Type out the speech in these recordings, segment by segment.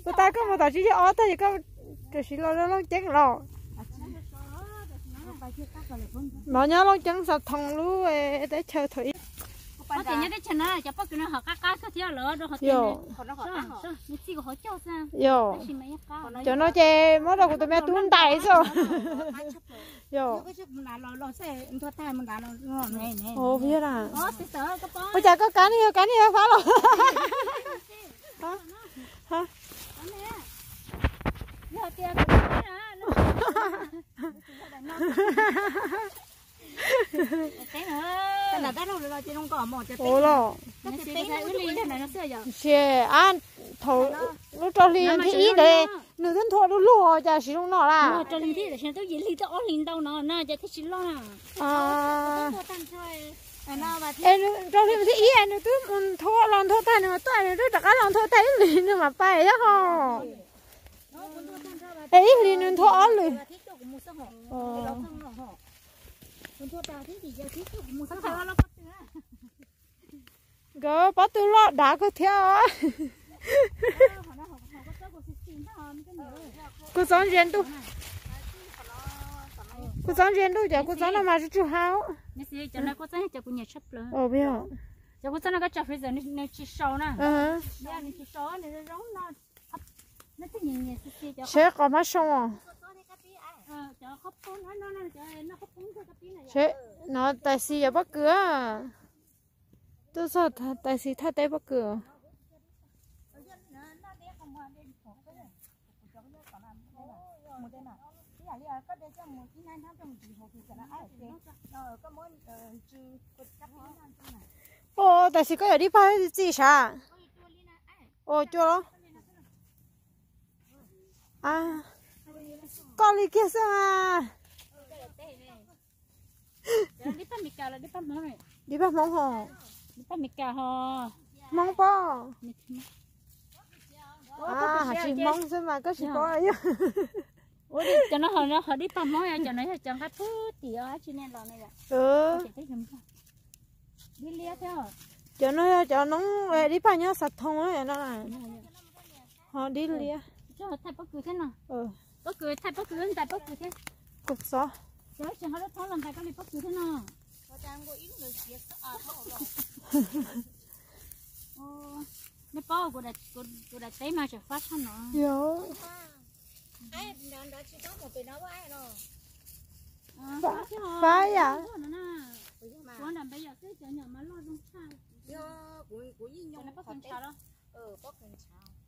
Puas tas koj mus tom tsib caug ob tag es koj tam sim los rau Looj Ceeb los? No nyob Looj Ceeb Xav Thoo lub teb chaws thaum ub. Yog, cov no ces muab rau kuv tus me tub ntais xwb. Yog. Ua cas koj kav niag, kav niag fab los? Ua los. Thaum lub rau hli thib ib ntawd nws twb nthua du lug cas tsis zoo no lawm. Es rau hli thib ib nws twb nthua los nthua tag nws mas tuaj nws twb rov qab los nthua tag ib hlis nws mam pais thiab ho. Es ib hlis nws nthua ob lwm. Nkawd pob tw loj dav kawg thiab. Kuv txob ntsia ntuj, kuv txob ntsia ntuj cov kuv txob no mas tsw tsw hau. Cov kuv txob no koj tso freezer nws tsis sau na. Nws tsis sau, nws zoo no. Seb qos hmab soo os. Seb no tais xis yog pob kws. Tuaj txog tais xis thaj teb pob kws. Ua tais xis koj yog dib pag txiv txiv sav? Ua cua los? Koj li kiag xwb mas. Dib pag Hmoob ho. Hmoob pob. Hais tsis Hmoob xwb mas koj tsis paub yog. Cov no ho dib pag Hmoob, cov no yog cov nqaij pub tim dab tsi ne los ne yom. Cov no yog cov noob dib pag nyob Xav Thoo no. Ho dib liab. Thaij pob kws thiab no. Pob kws, thaij pob kws, ntais pob kws thiab. Kuv txob. Cov tseem ho lub thoob los ntais koj li pob kws thiab no. Nej paub kuv daim teb mas tseem fab tshaj no. Yog. Fab yam. Kuv nram npe yom xwb cov nyom mas loj zoo tshaj. Pob kws ntshav los?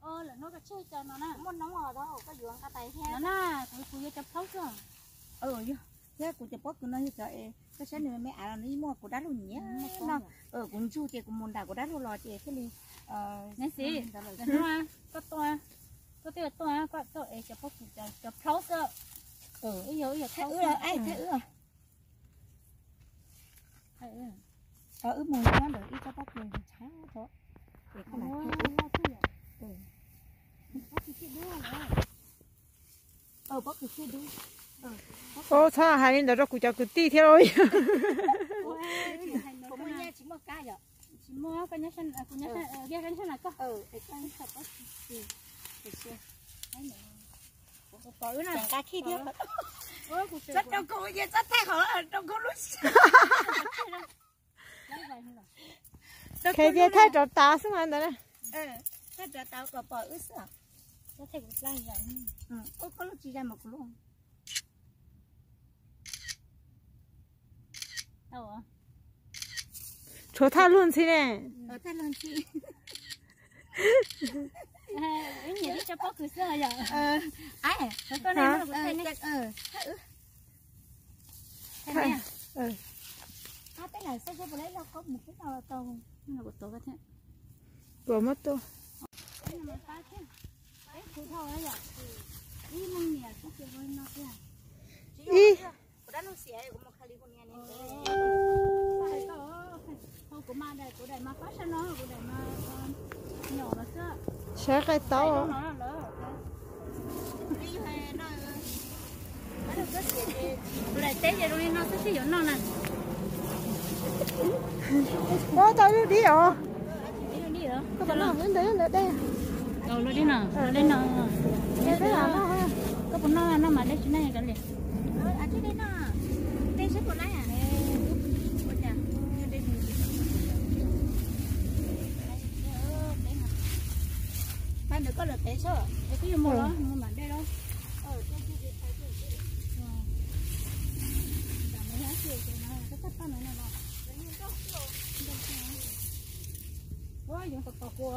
Lawm hnub koj tseg cov no na. Muaj noob os, koj yuav nqa tais thiab no na. Kuv, kuv yuav cov plaub xwb. Thiab kuv cov pob kws no yog cov es koj saib nws me me av los nws yeej muaj kuv dab laug nyiam no. Kuv ntsug ces kuv mus nram kuv dab laug los ces thiaj li. Neb xis, koj tuaj, koj twb tuaj, koj tuaj es cov pob kws cov plaub xwb. Wb yog, wb yog thaij wb, thaij wb. Wb mus nyob ntawd ib tsob pob kws ntshav tso. Ua txhob hais li ntawd rau kuv cov kwv tij thiab lauj. Kheev tias thaij rov tav xwb mas ntawd na. Thaij rov tav kom pom wb xwb. Tshuav thaij luag ntxhi ne. Nyiam ib co pob kws xwb yom. Kuv muab tua. Ib, saib qaij taub. Kuv daim teb ces zoo li no xwb, sib yuav noj na. Ua tau ib lub dib os. Koj puas noj? Ntawd ntawd dej. Los dej no, los dej no. Dej los noj. Koj puas noj, noj mas dej tsis noj kav liam. Pab ntawd koj lawm pem soj es twb yuav mus los mus mam dej los. Ua yoov tos tos kuv.